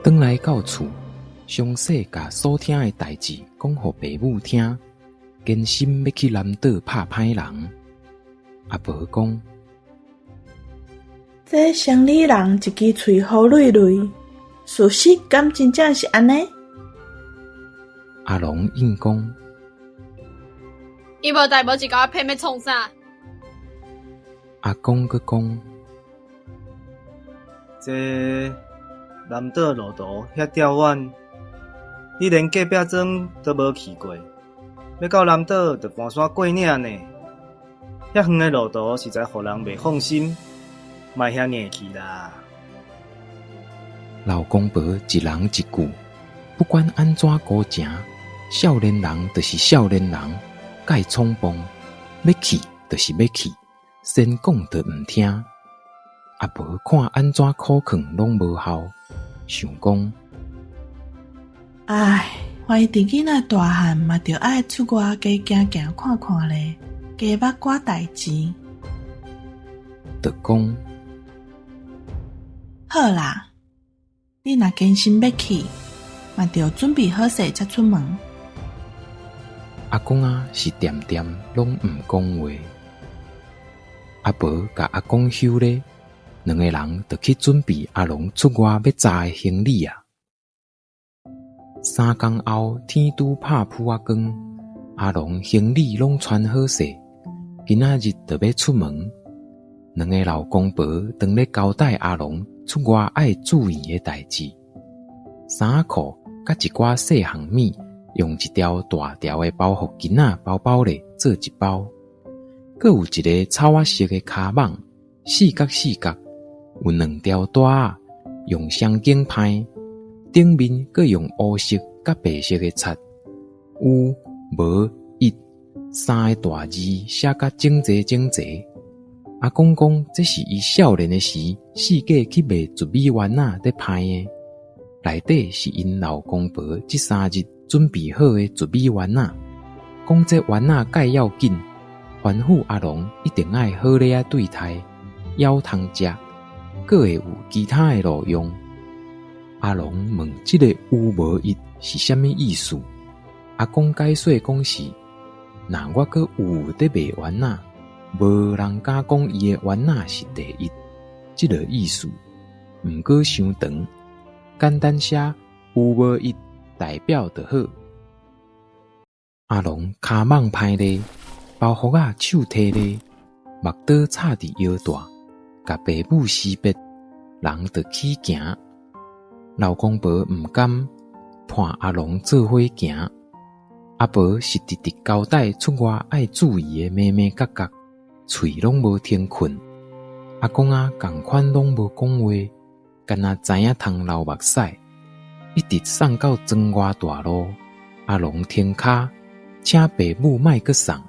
轉來到厝，詳細共所聽的代誌講予爸母聽，堅心欲去南島拍歹人。阿婆講：這城裡人一支喙予銳銳，事實敢真正是按呢？阿龍應講：伊無代無誌共我騙欲創啥？阿公閣講：這南島路途遐吊遠，你連隔壁莊都無去過，欲到南島著盤山過嶺呢。遐遠的路途實在予人袂放心，莫遐硬去啦。老公婆一人一句，不管按怎孤情，少年人就是少年人，蓋衝動，欲去就是欲去，先講就毋聽。阿婆看按怎苦勸攏無效，想講：唉，懷著囡仔大漢嘛，著愛出外加行行看看咧，加捌寡代誌。就講：好啦，你若堅心欲去，嘛著準備好勢才出門。阿公仔是恬恬攏毋講話。阿婆共阿公休咧，兩个人就去準備阿龍出外欲載的行李矣。3工後，天拄拍殕仔光，阿龍行李攏穿好勢，今仔日就欲出門。兩个老公婆當咧交代阿龍出外愛注意的代誌，衫仔褲佮一寡細項物，用一條大條的包袱巾仔包包咧做一包，閣有一个草仔色的跤蠓，四角四角，有兩條帶仔，用雙肩歹，頂面閣用烏色佮白色的漆，有無一三个大字寫甲整齊整齊。阿公講，這是伊少年的時，四界去賣玉米丸仔咧歹的，內底是𪜶老公婆這3日準備好的玉米丸仔。講這丸仔蓋要緊，吩咐阿龍一定愛好咧仔對待，猶通食，閣會有其他的路用。阿龍問這个有無一是啥物意思？阿公解說講是，若我閣有佇賣丸仔，無人敢講伊的丸仔是第一，這个意思。毋過傷長，簡單寫有無一代表就好。阿龍跤蠓歹咧，包袱仔手提咧，目刀插佇腰帶，共爸母辭別，人就起行。老公婆毋甘，伴阿龍做伙行。阿婆是直直交代出外愛注意的眉眉角角，喙攏無停睏。阿公仔仝款攏無講話，干焦知影通流目屎，一直送到莊外大路。阿龍停跤，請爸母莫閣送。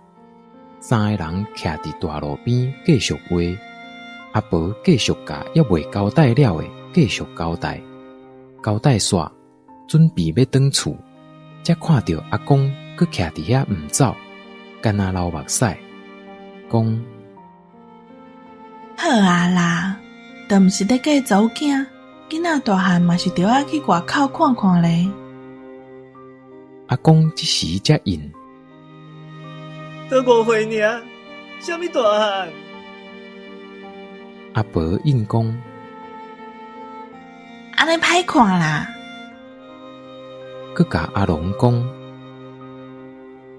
三个人徛佇大路邊繼續話。阿婆繼續共猶未交代了的繼續交代，交代煞，準備欲轉厝，才看著阿公閣徛佇遐毋走，干焦流目屎，講：好啊啦，都毋是咧嫁查某囝，囡仔大漢嘛是著愛去外口看看咧。阿公這時才應：都5歲爾，啥物大漢？阿婆應講：按呢歹看啦。閣共阿龍講：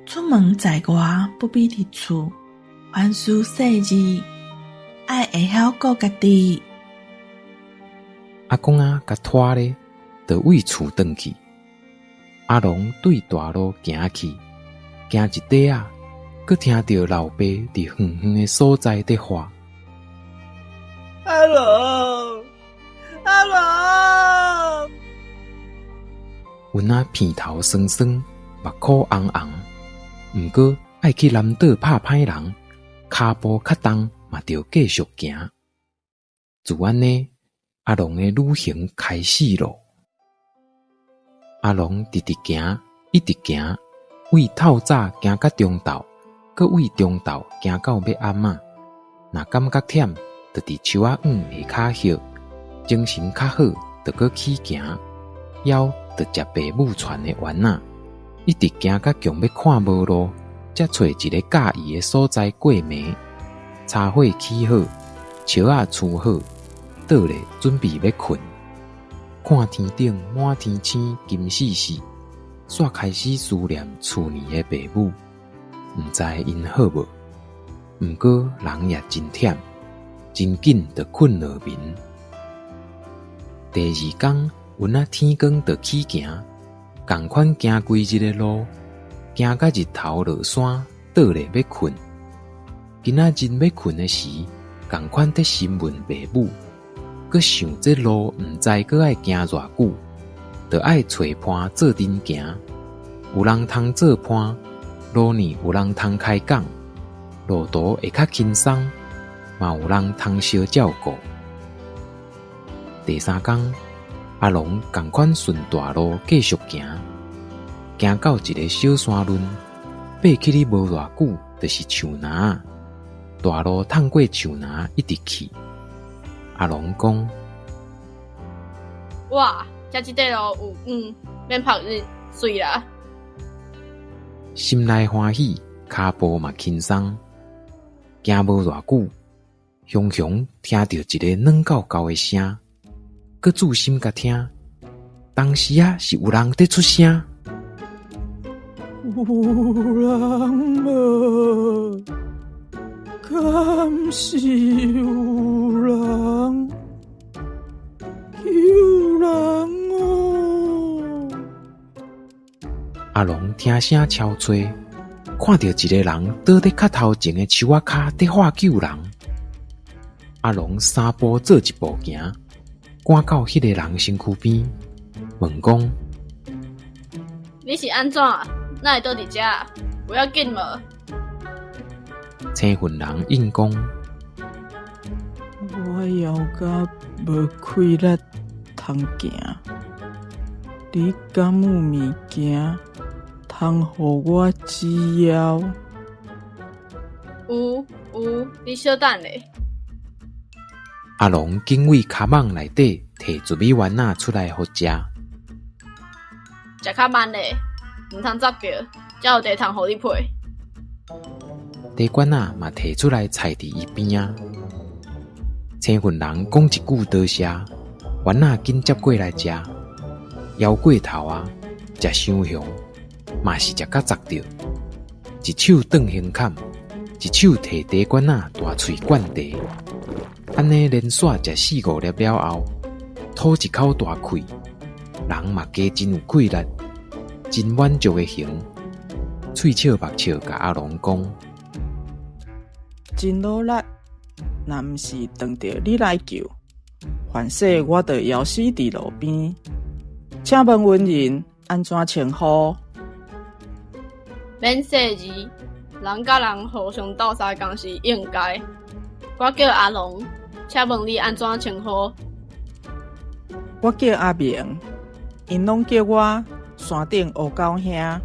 出門在外，不必佇厝，凡事細膩，愛會曉顧家己。阿公仔共拖咧，就對厝轉去。阿龍對大路行去，行一塊仔，閣聽著老爸佇遠遠的所在佇喊：阿龍，阿龍！阮仔鼻頭酸酸，目箍紅紅，毋過愛去南島拍歹人，跤步較重嘛，著繼續行。就按呢，阿龍的旅行開始囉。阿龍直直行，一直行，對透早行到中晝，閣對中晝行到欲暗仔。若感覺忝，就佇樹仔蔭下跤歇，精神較好，就閣起行。枵就食爸母傳的丸仔，一直行甲強欲看無路，才揣一个佮意的所在過暝。柴火起好，石仔捫好，倒咧準備欲睏。看天頂滿天星金四四，煞開始思念厝內的爸母，毋知𪜶好無？毋過人也真忝，真緊就睏落眠。第二工，阮仔天光就起行，仝款行規日的路，行甲日頭落山，倒咧欲睏。今仔日欲睏的時，仝款佇詢問爸母，閣想這路毋知閣愛行偌久，著愛揣伴做陣行。有人通做伴，路呢有人通開講，路途會較輕鬆，嘛有人通相照顧。第三工，阿龍仝款順大路繼續行，行到一个小山崙，爬起去無偌久，就是樹林仔。大路淌過樹林，一直去。阿龍講：哇，遮這塊路有遠，免曝日，媠啦！心內歡喜，跤步嘛輕鬆。行無偌久，雄雄聽著一个軟厚厚的聲，閣注心共聽，當時仔是有人佇出聲。有人無？敢是有人？救人哦！阿龍聽聲朝揣，看著一个人倒佇較頭前的樹仔跤佇喊救人。阿龍三步做一步行，趕到彼个人身軀邊，問講：你是按怎？哪會倒佇遮？有要緊無？青雲人應講：我枵甲無氣力通行，你敢有物件通予我止枵？有有，你小等咧。阿龍緊為跤蠓內底提一米丸仔出來予食。食較慢咧，毋通雜叫，才有茶通予你配。茶罐仔嘛提出來踩佇伊邊仔。青雲人講一句多謝，丸仔緊接過來食，枵過頭啊，食傷雄，嘛是食甲雜著。一手頓胸坎，一手提茶罐仔大喙灌茶，按呢連紲食四五粒了後，吐一口大氣，人嘛加真有氣力，真滿足的形，喙笑目笑，共阿龍講：真努力，若毋是撞著你來救，凡勢我就枵死佇路邊。請問恩人按怎稱呼？免細膩，人佮人互相鬥相共是應該。我叫阿龍，請問你按怎稱呼？我叫阿明，𪜶攏叫我山頂烏狗兄。